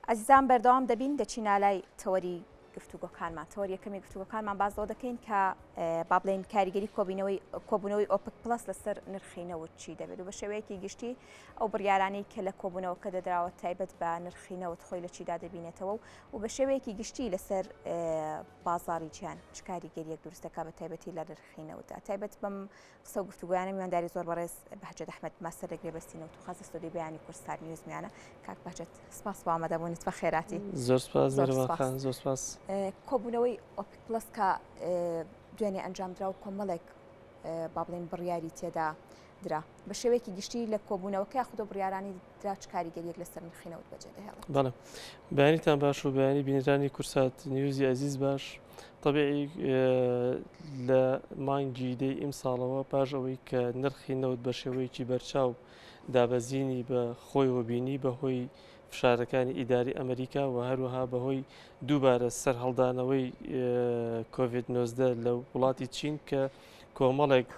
ئەزیزان بەردەوام دەبین دەچینە لای تەوەری گفتوگۆکانمان تەوەر یەکەمی گفتوگۆکانمان باس لەوە دەکەین کە با بڵێین کاریگەری کۆبینەوەی کۆبوونەوەی ئۆپک پڵەس لەسەر نرخی نەوت چی دەبێت و بە شێوەیەکی گشتی ئەو بڕیارانەی کە لە کۆبوونەوەکە دەدراوە تایبەت بە نرخی نەوت خۆی لە چیدا دەبینێتەوە و و بە شێوەیەکی گشتی لەسەر بازاری جیهان چ کاریگەریەک دروست دەکات بە تایبەتی لە نرخی نەوتدا تایبەت بەم قسە و گفتوگۆیانە میوانداری زۆر بەڕێز بەهجەت ئەحمەد ماستەر لە گرێبەستی نەوت و غاز لە ستۆدیۆی بەیانی کوردستان نیوز میانە. کاک بەهجەت سپاس بۆ ئامادەبوونت بە خێراتی. زۆر سپاس زۆر خان زۆر سپاس. کۆبوونەوەی ئۆپک پڵەس کە دوێنێ ئەنجامدرا و کۆمەڵێک با بڵێین بڕیاری تێدا درا بە شێوەیەکی گشتی لە کۆبوونەوەکە یاخود ئەو بڕیارانەی درا چ کاریگەریەک لەسەر نرخی نەوت بەجێ دەهێڵێت؟ بەڵێ بەیانیتان باش و بەیانی بینەرانی کورسات نیوزی ئەزیز باش. تەبیعی لە مانگی دەی ئیمساڵەوە پاش ئەوەی کە نرخی نەوت بە شێوەیەکی بەرچاو دابەزینی بە خۆیەوە بینی بەهۆی فشارەکانی ئیداری ئەمریکا و هەروەها بەهۆی دووبارە سەرهەڵدانەوەی کۆڤید 19 لە وڵاتی چین کە کۆمەڵێک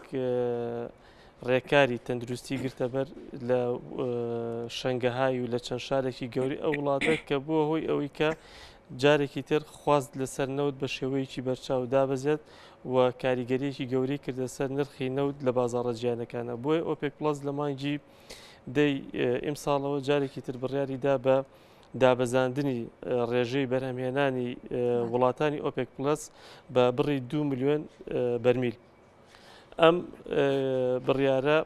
ڕێکاری تەندروستی گرتەبەر لە شەنگەهای و لە چەند شارێکی گەوری ئەو وڵاتە کە بووە هۆی ئەوەی کە جارێکی تر خواست لەسەر نەوت بە شێوەیەکی بەرچاو دابەزێت و کاریگەریەکی گەورەی کردە سەر نرخی نەوت لە بازاڕە جیهانەکانە بۆیە ئۆپێک پڵەس لە مانگی دەی ئیمساڵەوە جارێکی تر بڕیاری دا بە دابەزاندنی ڕێژەی بەرهەمهێنانی وڵاتانی ئۆپێک پڵەس بە بڕی 2 ملیۆن بەرمیل. ئەم بڕیارە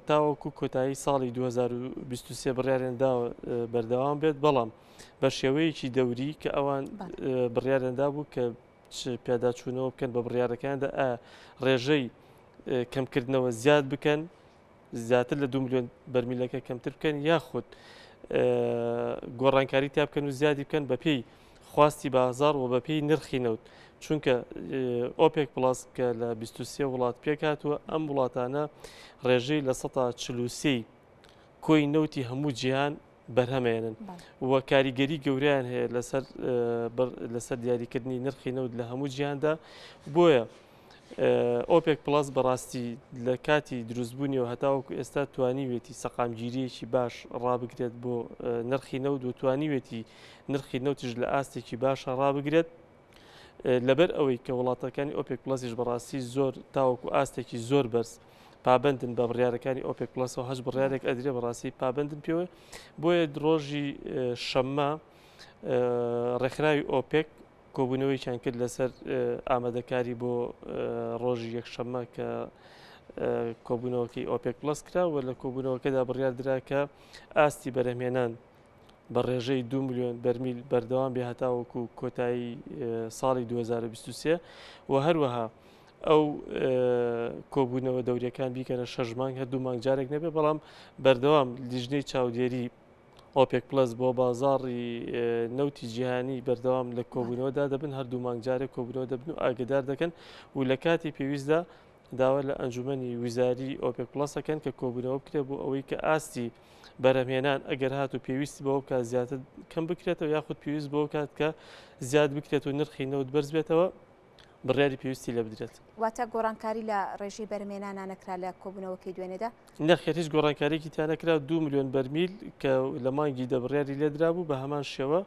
تاوەکو کۆتایی ساڵی 2023 بڕیاریان داوە بەردەوام بێت بەڵام بە شێوەیەکی دەوری کە ئەوان بڕیاریان دابوو کە پێداچوونەوە بکەن بە بڕیارەکاندا ڕێژەی کەمکردنەوە زیاد بکەن زیاتر لە دو ملیۆن بەرمیلەکە کەمتر بکەن یاخود گۆڕانکاری تیا بکەن و زیادی بکەن بەپێی خواستی بازار و بەپێی نرخی نەوت چونکە ئۆپێک پڵاس کە لە 23 وڵات پێکهاتووە ئەم وڵاتانە ڕێژەی 43% کۆی نەوتی هەموو جیهان بەرهەمێنن و کاریگەری گەورەیان هەیە لەسەر لەسەر دیاریکردنی نرخی نەوت لە هەموو جیهاندا بۆیە ئۆپێک پڵەس بەڕاستی لە کاتی دروستبوونیەوە هەتاوەکو ئێستا توانیوێتی سەقامگیرییەکی باش ڕابگرێت بۆ نرخی نەوت و توانیوێتی نرخی نەوتیش لە ئاستێکی باشە ڕابگرێت لەبەر ئەوەی کە وڵاتەکانی ئۆپێک پڵەسیش بەڕاستی زۆر تاوەکو ئاستێکی زۆر بەرز پابندن بە بڕیارەکانی ئۆپێک پڵەسەوە هەچ بڕیارێک ئەدرێ بەڕاستی پابندن پێوە بۆیە ڕۆژی شەممە ڕێکخراوی ئۆپێک کۆبوونەوەیەکیان کرد لەسەر ئامادەکاری بۆ ڕۆژی یەکشەممە کە کۆبوونەوەکەی ئۆپێک پڵەس کرا و لە کۆبوونەوەکەدا بڕیار درا کە ئاستی بەرهەمهێنان بە ڕێژەی 2 ملیۆن بەرمیل بەردەوام بێ هەتاوەکو کۆتایی ساڵی 2023 و هەروەها ئەو کۆبوونەوە دەوریەکان بیکەنە شەش مانگ هەر دوو مانگ جارێک نەبێ بەڵام بەردەوام لیژنەی چاودێری ئۆپێک پڵەس بۆ بازاڕی نەوتی جیهانی بەردەوام لە کۆبوونەوەدا دەبن، هەردوو مانگ جارێک کۆبوونەوە دەبن و ئاگەدار دەکەن و لە کاتی پێویستدا داوا لە ئەنجومەنی ویزاری ئۆپێک پڵەس ئەکەن کە کۆبوونەوە بکرێت بۆ ئەوەی کە ئاستی بەرهەمهێنان ئەگەر هاتوو پێویستی بەوە بکات زیاتر کەم بکرێتەوە یاخود پێویست بەوە بکات کە زیاد بکرێت و نرخی نەوت بەرز بێتەوە بڕیاری پێویستی لێ بدرێت. واتە گۆڕانکاری لە ڕێژەی بەرهەمهێنانا نەکرا لە کۆبوونەوەکەی دوێنێدا؟ نەخێر هیچ گۆڕانکارییەکی تیا نەکرا، دوو ملیۆن بەرمیل کە لە مانگی دە بڕیاری لێدرابوو بە هەمان شێوە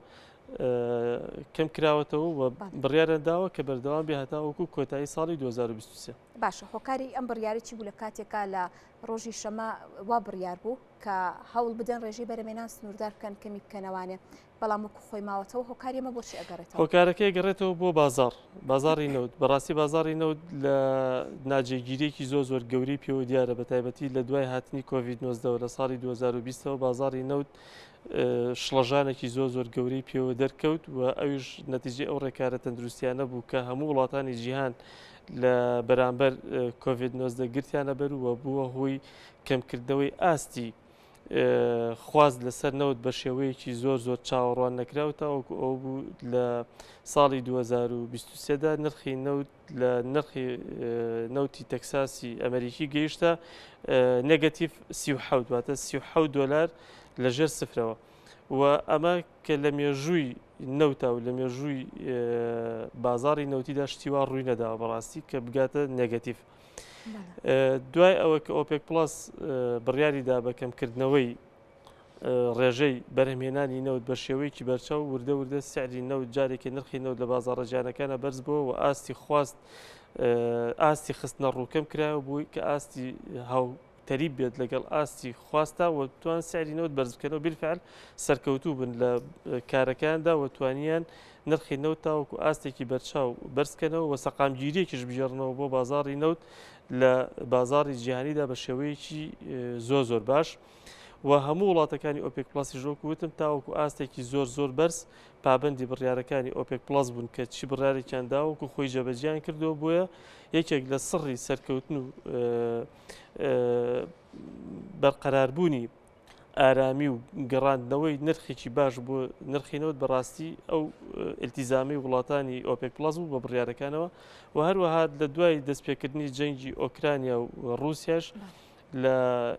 کەم کراوەتەوە و بڕیاریان داوە کە بەردەوام بێ هەتاوەکو کۆتایی ساڵی 2023. باشە هۆکاری ئەم بڕیارە چی بوو لە کاتێکا لە ڕۆژی شەمە وا بڕیار بوو کە هەوڵ بدەن ڕێژەی بەرهەمهێنان سنووردار بکەن کەمی بکەنەوانێ بەڵام وەکو خۆی ماوەتەوە، هۆکاری ئەمە بۆچی ئەگەڕێتەوە؟ هۆکارەکەی گەڕێتەوە بۆ بازاڕ، بازاڕی نەوت، بەڕاستی بازاڕی نەوت لە ناجێگیرییەکی زۆر زۆر گەورەی پێوە دیارە بە تایبەتی لە دوای هاتنی کۆڤید 19 لە ساڵی 2020 ەوە بازاڕی نەوت شڵەژانێکی زۆر زۆر گەورەی پێوە دەرکەوت و ئەویش نەتیجەی ئەو ڕێکارە تەندروستیانە بوو کە هەموو وڵاتانی جیهان لە بەرامبەر کۆڤید 19 گرتیانە بەر و بووە هۆی کەمکردنەوەی ئاستی خواست لەسەر نەوت بە شێوەیەکی زۆر زۆر چاوەڕوان نەکراو تاوەکو ئەوە بوو لە ساڵی 2023 دا نرخی نەوت لە نرخی نەوتی تەکساسی ئەمریکی گەیشتە نێگەتیڤ 37 واتە 37 دۆلار لە ژێر سفرەوە و ئەمە کە لە مێژووی نەوتا و لە مێژووی بازاری نەوتیدا شتی وا ڕووی نەداوە بەڕاستی کە بگاتە نێگەتیڤ. دوای ئەوە کە ئۆپێک پڵەس بڕیاری دا بە کەمکردنەوەی ڕێژەی بەرهەمهێنانی نەوت بە شێوەیەکی بەرچاو وردە وردە سعری نەوت جارێکی نرخی نەوت لە بازاڕە جیهانەکانە بەرز بووە و ئاستی خواست ئاستی خستنە ڕووکەم کرایەوە بووی کە ئاستی هاو تەریب بێت لەگەڵ ئاستی خواستا و توان سعری نەوت بەرز بکەنەوە بیلفعل سەرکەوتوو بن لە کارەکاندا و توانیان نرخی نەوت تاوەکو ئاستێکی بەرچاو بەرزکەنەوە و سەقامگیریەکیش بگێڕنەوە بۆ بازاڕی نەوت لە بازاڕی جیهانیدا بە شێوەیەکی زۆر زۆر باش. و هەموو وڵاتەکانی ئۆپێک پڵەسیش وەکو وتم تاوەکو ئاستێکی زۆر زۆر بەرز پابەندی بڕیارەکانی ئۆپێک پڵەس بوون کە چی بڕیارێکیان دا وەکو خۆی جێبەجێیان کردووە بۆیە یەکێک لە سڕی سەرکەوتن و بەرقەراربوونی ئارامی و گەڕاندنەوەی نرخێکی باش بۆ نرخی نەوت بەڕاستی ئەو ئلتیزامی وڵاتانی ئۆپێک پڵەس بوو بە بڕیارەکانەوە و هەروەها لە دوای دەستپێکردنی جەنگی ئۆکرانیا و ڕووسیاش لە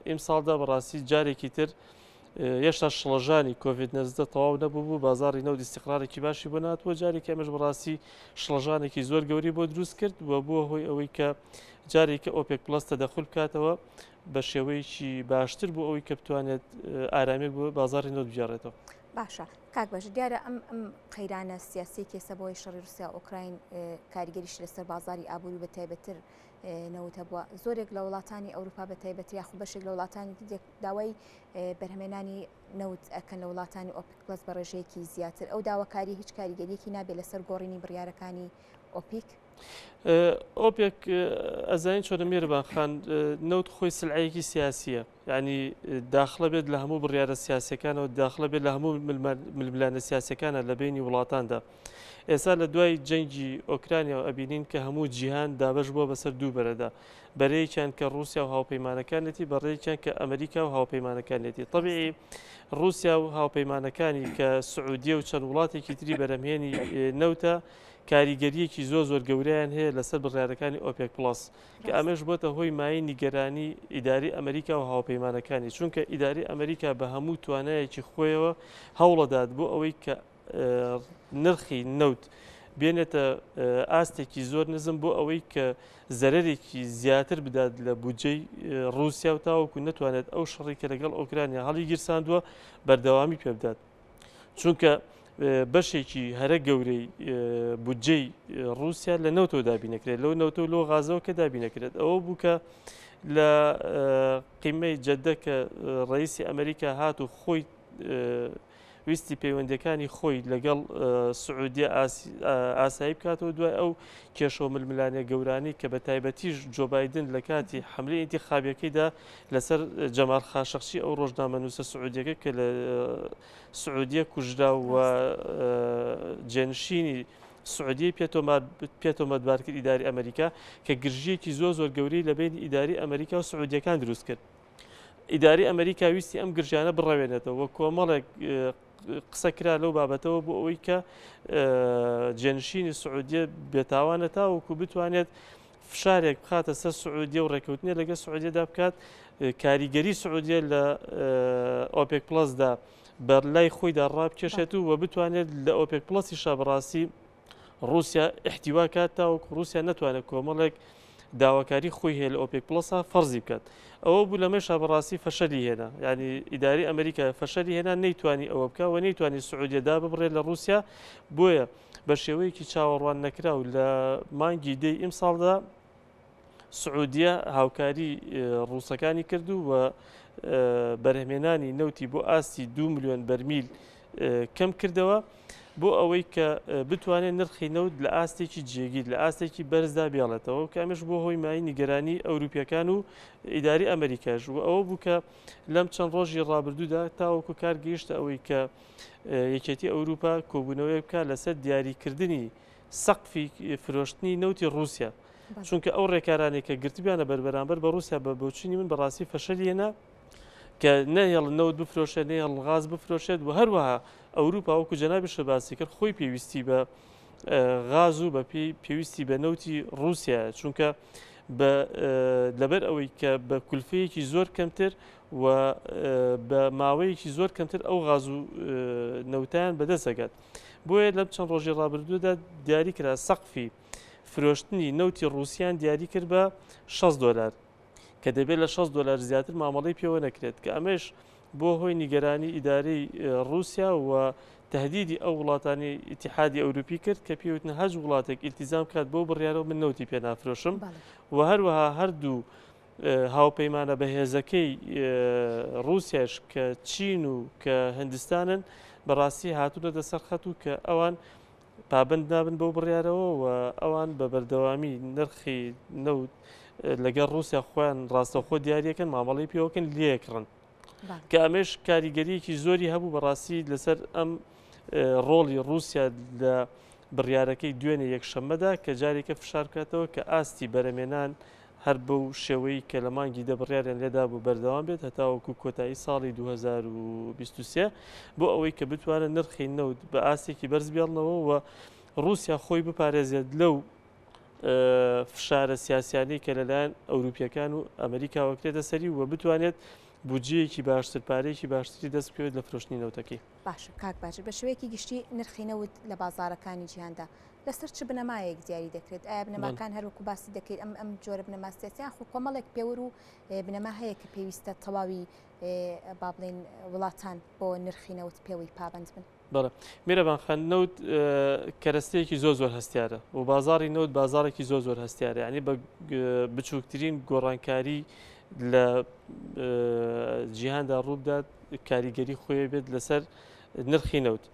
ئیمساڵدا بەڕاستی جارێکی تر هێشتا شڵەژانی کۆڤید 19 تەواو نەبوو بوو بازاری نەوت ئیستیقرارێکی باشی بۆ ناتوە جارێکی ئەمەش بەڕاستی شڵەژانێکی زۆر گەوری بۆ دروست کرد و بووە هۆی ئەوەی کە جارێکە ئۆپێک پڵەس تەدەخول بکاتەوە بە شێوەیەکی باشتر بۆ ئەوەی کە بتوانێت ئارامیەک بۆ بازاری نەوت بگێڕێتەوە. باشە کاک بەش دیارە ئەم ئەم قەیرانە سیاسی کێسە بۆی شەڕی رووسیا ئۆکراین کاریگەریش لەسەر بازاری ئابووری بە تایبەتتر نەوت هەبووە زۆرێک لە وڵاتانی ئەوروپا بە تایبەتی یاخود بەشێک لە وڵاتانی داوای بەرهەمێنانی نەوت ئەکەن لە وڵاتانی ئۆپیک پلس بە ڕێژەیەکی زیاتر ئەو داواکاری هیچ کاریگەریەکی نابێت لەسەر گۆڕینی بڕیارەکانی ئۆپیک؟ ئۆپێک ئەزانین چۆنە مێربان خان نەوت خۆی سلعەیەکی سیاسیە یانی داخڵە بێت لە هەموو بڕیارە سیاسیەکانەوە داخڵە بێت لە هەموو ململانە سیاسەکانە لە بینی وڵاتاندا ئێستا لە دوای جەنگی ئۆکرانیا و ئەبینین کە هەموو جیهان دابش بووە بەسەر دوو بەرەدا بەرەیەکیان کە رووسیا و هاوپەیمانەکانێتی بەڕێکیان کە ئەمریکا و هاوپەیمانەکانێتی طبیعی رووسیا و هاوپەیمانەکانی کە سعودیە و چەند وڵاتێکی تری بەرەمهێنی نەوتە کاریگەریەکی زۆر زۆر گەورەیان هەیە لەسەر بڕیارەکانی ئۆپێک پڵەس کە ئەمەش بۆتە هۆی مایەی نیگەرانی ئیداری ئەمریکا و هاوپەیمانەکانی، چونکە ئیداری ئەمریکا بە هەموو توانایەکی خۆیەوە هەوڵەدات بۆ ئەوەی کە نرخی نەوت بێنێتە ئاستێکی زۆر نزم بۆ ئەوەی کە زەرەرێکی زیاتر بدات لە بودجەی ڕووسیا و تاوەکو نەتوانێت ئەو شەڕی کە لەگەڵ ئۆکرانیا هەڵیگیرساندووە بەردەوامی پێبدات. چونکە بەشێکی هەرە گەورەی بودجەی ڕووسیا لە نەوتەوە دابینەکرێت لەو نەوتە لۆ غازەوە کە دابینەکرێت ئەوە بوو کە لە قیمەی جەدە کە ڕئیسی ئەمریکا هات و خۆی ویستی پەیوەندەکانی خۆی لەگەڵ سعودیە ئاسایی بکاتەوە دوای ئەو کێشە و ململانێ گەورانی کە بە تایبەتیش جۆبایدن لە کاتی حملی ئینتیخابیەکەیدا لەسەر جەمال خاشقچی ئەو ڕۆژنامەنووسە سعودیەکە کە لە سعودیە کوژرا و جێنشینی سعودیەی پێ تۆمەتبار کرد ئیداری ئەمریکا کە گرژیەکی زۆر زۆر گەورەی لە بینی ئیداری ئەمریکا و سعودیەکان دروست کرد. ئیداری ئەمریکا ویستی ئەم گرژیانە بڕەوێنێتەوە کۆمەڵێک قسە کرا لەو بابەتەوە بۆ ئەوەی کە جێنشینی سعودیە بێتاوانە تاوەکو بتوانێت فشارێک بخاتە سەر سعودیە و ڕێککەوتنێ لەگەڵ سعودیەدا بکات کاریگەری سعودیە لە ئۆپێک پڵەسدا بەر لای خۆیدا ڕابکێشێت و بتوانێت لە ئۆپێک پڵەسیشا بەڕاستی ڕووسیا ئیحتیوا کات تاوەکو ڕووسیا نەتوانێت کۆمەڵێک داواکاری خۆی هەیە لە ئۆپێک پڵەسا فەرزی بکات ئەوە بوو لەمەشا بەڕاستی فەشەلی هێنا ینی ئیداری ئەمریکا فەشەلی هێنا نەیتوانی ئەوە بکە و نەیتوانی سعودیە داببڕێت لە ڕووسیا بۆیە بە شێوەیەکی چاوەڕوان نەکراو لە مانگی دەی ئیمساڵدا سعودیە هاوکاری ڕووسەکانی کرد و بەرهەمێنانی نەوتی بۆ ئاستی 2 ملیۆن بەرمیل کەم کردەوە بۆ ئەوەی کە بتوانێت نرخی نەوت لە ئاستێکی جێگیر لە ئاستێکی بەرزدا بێڵێتەوە کە ئەمەش بۆ هۆی مای نیگەرانی ئەوروپیەکان و ئیداری ئەمریکاش و ئەوە بوو کە لەم چەند ڕۆژی ڕابردوودا تاوەکو کار گەیشتە ئەوەی کە یەکێتی ئەوروپا کۆبوونەوەیەک بکات لەسەر دیاریکردنی سەقفی فرۆشتنی نەوتی ڕووسیا چونکە ئەو ڕێکارانەی کە گرتبیانە بەربەرامبەر بە ڕووسیا بە بۆچینی من بەڕاستی فەشەلی هێنا کە نەهێڵن نەوت بفرۆشێت نەهێڵن غاز بفرۆشێت و هەروەها ئەوروپا وەکو جەنابیشت باسی کرد خۆی پێویستی بە غاز و بە پێویستی بە نەوتی ڕووسیایە چونکە لەبەر ئەوەی کە بە کولفەیەکی زۆر کەمتر و بە ماوەیەکی زۆر کەمتر ئەو غاز و نەوتیان بەدەست دەگات بۆیە لەم چەند ڕۆژی ڕابردوودا دیاری کرا سەقفی فرۆشتنی نەوتی ڕووسیان دیاری کرد بە 6 دۆلار کە دەبێت لە 6 دۆلار زیاتر مامەڵەی پێوە نەکرێت کە ئەمەش بووە هۆی نیگەرانی ئیدارەی ڕووسیا و تەهدیدی ئەو وڵاتانەی ئیتیحادی ئەوروپی کرد کە پێی وتن هەچ وڵاتێک ئیلتیزام بکات بەو بڕیارەوە من نەوتی پێ نافرۆشم و هەروەها هەردوو هاوپەیمانە بەهێزەکەی ڕووسیاش کە چین و کە هندستانن بەڕاستی هاتوونەتە سەر خەت و کە ئەوان پابەند نابن بەو بڕیارەوە و ئەوان بە بەردەوامی نرخی نەوت لەگەڵ ڕووسیا خۆیان ڕاستەوخۆ دیاریەکەن مامەڵەی پێوەکەن لێکڕن کە ئەمەش کاریگەریەکی زۆری هەبوو بەڕاستی لەسەر ئەم ڕۆڵی ڕووسیا لە بڕیارەکەی دوێنێ یەکشەممەدا کە جارێکە فشار بکاتەوە کە ئاستی بەرەمێنان هەر بەو شێوەی کە لە مانگی دە بڕیاریان لێدابوو بەردەوام بێت هەتاوەکو کۆتایی ساڵی 2023 بۆ ئەوەی کە بتوانن نرخی نەوت بە ئاستێکی بەرز بێڵنەوە و ڕووسیا خۆی بپارێزێت لەو فشارە سیاسیانەی کە لەلایەن ئەوروپیەکان و ئەمریکاوە کرێتە سەری و بتوانێت بودجەیەکی باشتر پارەیەکی باشتری دەست بکەوێت لە فرۆشتنی نەوتەکەی. باشە کاک باجر بە شێوەیەکی گشتی نرخی نەوت لە بازاڕەکانی جیهاندا لەسەر چ بنەمایەک دیاری دەکرێت؟ ئایا بنەماکان هەر وەکو باسی دەکەیت ئەم ئەم جۆرە بنەما سیاسیان خۆ کۆمەڵێک پێوەر و بنەما هەیە کە پێویستە تەواوی با بڵێین وڵاتان بۆ نرخی نەوت پێوەی پابەند بن؟ بەڵێ میرەبان خان نەوت کەرەستەیەکی زۆر زۆر هەستیارە و بازاری نەوت بازارێکی زۆر زۆر هەستیارە یعنی بە بچووکترین گۆڕانکاری لە جیهاندا ڕووبدات کاریگەری خۆی بێت لەسەر نرخی نەوت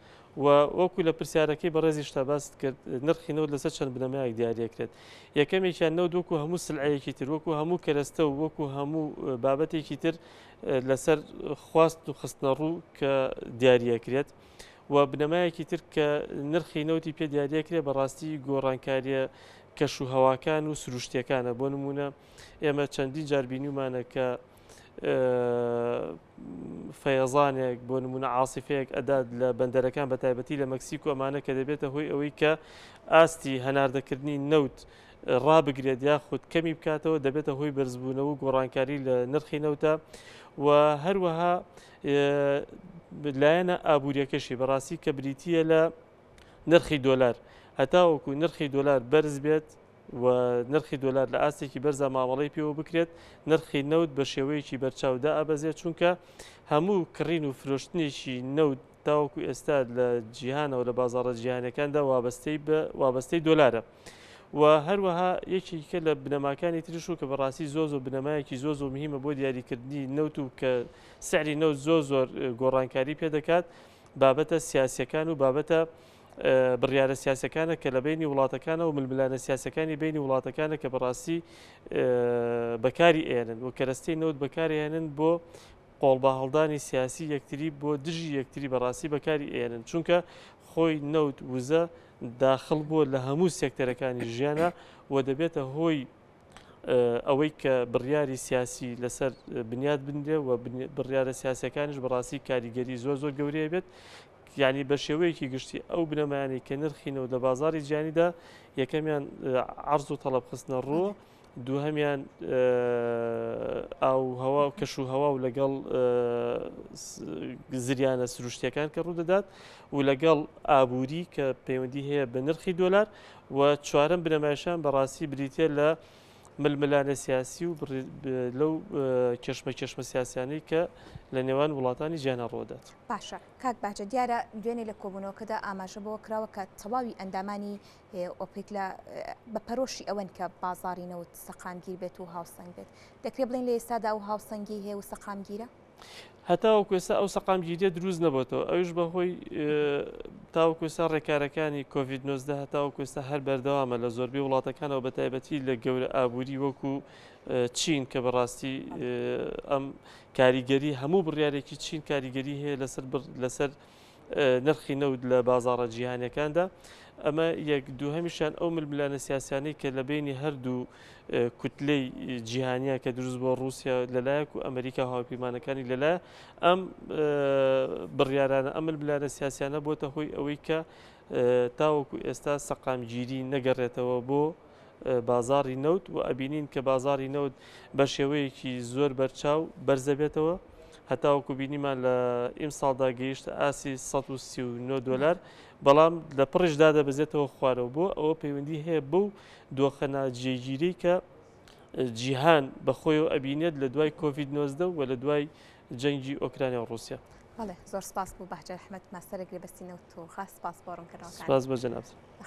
و وەکو لە پرسیارەکەی بەڕێزیشتا باست کرد نرخی نەوت لەسەر چەند بنەمایەک دیاریەکرێت یەکەمێکیان نەوت وەکو هەموو سلعەیەکی تر وەکو هەموو کەرەستە و وەکو هەموو بابەتێکی تر لەسەر خواست و خستنەڕوو کە دیاریەکرێت و بنەمایەکی تر کە نرخی نەوتی پێ دیاریەکرێت بەڕاستی گۆڕانکاریە کەش و هەواکان و سروشتیەکانە بۆ نمونە ئێمە چەندین جار بینیومانە کە فەیەزانێک بۆ نمونە عاسیفەیەک ئەدات لە بەندەرەکان بە تایبەتی لە مەکسیک و ئەمانە کە دەبێتە هۆی ئەوەی کە ئاستی هەناردەکردنی نەوت ڕابگرێت یاخود کەمی بکاتەوە دەبێتە هۆی بەرزبوونەوە و گۆڕانکاری لە نرخی نەوتە و هەروەها لایەنە ئابوووریەکەشی بەڕاستی کە بریتە لە نرخی دۆلار هەتاوەکو نرخی دۆلار بەرز بێت و نرخی دۆلار لە ئاستێکی بەرزا مامەڵەی پێوە بکرێت، نرخی نەوت بە شێوەیەکی بەرچاو دائەبەزێت، چونکە هەموو کڕین و فرۆشتنێکی نەوت تاوەکو ئێستا لە جیهانەوە لە بازاڕە جیهانیەکاندا وابەستەی بە وابەستەی دۆلارە. و هەروەها یەکێکە لە بنەماکانی ترش و کە بەڕاستی زۆر زۆر بنەمایەکی زۆر زۆر مهمە بۆ دیاریکردنی نەوت و کە سعری نەوت زۆر زۆر گۆڕانکاری پێدەکات بابەتە سیاسیەکان و بابەتە بڕیارە سیاسەکانە کە لە بینی وڵاتەکانە و ململانە سیاسەکانی بینی وڵاتەکانە کە بەڕاستی بەکاری ئێنن و کەرەستەی نەوت بەکارهێنن بۆ قۆڵباهەڵدانی سیاسی یەکتری بۆ دژی یەکتری بەڕاستی بەکاری ئێنن چونکە خۆی نەوت وزە داخل بووە لە هەموو سێکتەرەکانی ژیانە و دەبێتە هۆی ئەوەی کە بڕیاری سیاسی لەسەر بنیات بنرێ و بڕیارە سیاسەکانیش بەڕاستی کاریگەری زۆر زۆر گەورەیە بێت یانی بە شێوەیەکی گشتی ئەو بنەمایانەی کە نرخی نەوت لە بازاڕی جیهانیدا یەکەمیان عەرز و تەڵەب خستنە ڕوو دووهەمیان ئاو هەوا و کەش و هەوا و لەگەڵ زریانە سروشتیەکان کە ڕوودەدات و لەگەڵ ئابووری کە پەیوەندی هەیە بە نرخی دۆلار و چوارەم بنەمایشان بەڕاستی بریتە لە ململانێ سیاسی و لەو کێشمە کێشمە سیاسیانەی کە لە نێوان وڵاتانی جیهانا ڕوودات. باشە کاک بەهجە دیارە دوێنێ لە کۆبوونەوەکەدا ئاماژە بەوە کراوە کە تەواوی ئەندامانی ئۆپێک لە بە پەرۆشی ئەوەن کە بازاڕی نەوت سەقامگیر بێت و هاوسەنگ بێت دەکرێت بڵێین لە ئێستادا ئەو هاوسەنگی هەیە و سەقامگیرە؟ هەتاوەکو ئێستا ئەو سەقامگیریە دروست نەبێتەوە ئەوش بەهۆی تاوەکو ئێستا ڕێکارەکانی کۆڤید 19 هەتاوەکو ئێستا هەر بەردەوامە لە زۆربەی وڵاتەکانەوە بە تایبەتی لە گەورە ئابووری وەکو چین کە بەڕاستی ئەم کاریگەری هەموو بڕیارێکی چین کاریگەری هەیە لەسەر لەسەر نرخی نەوت لە بازاڕە جیهانیەکاندا ئەمە یەک دووهەمیشیان ئەو ململانە سیاسیانەی کە لە بینی هەردوو کوتلەی جیهانیە کە دروست بۆ رووسیا لەلایەک و ئەمریکا و هاوپەیمانەکانی لەلایە ئەم بڕیارانە ئەم ململانە سیاسیانە بۆتە هۆی ئەوەی کە تاوەکو ئێستا سەقامگیری نەگەڕێتەوە بۆ بازاڕی نەوت و ئەبینین کە بازاڕی نەوت بە شێوەیەکی زۆر بەرچاو بەرزەبێتەوە هەتاوەکو بینیمان لە ئیمساڵدا گەیشتە ئاستی 139 دۆلار بەڵام لە پڕیش دادەبەزێتەوە خوارەوە بۆ ئەوە پەیوەندی هەیە بەو دۆخە ناجێگیرەی کە جیهان بەخۆیەوە ئەبینێت لە دوای کۆڤید 19 و لە دوای جەنگی ئۆکرانیا و ڕووسیا. بەڵێ زۆر سپاس بۆ بەهجەت ئەحمەد ماستەرە گرێبەستی نەوت و غاز سپاس بۆ ڕوونکردنەوەکانت. سپاس بۆ جەنابت.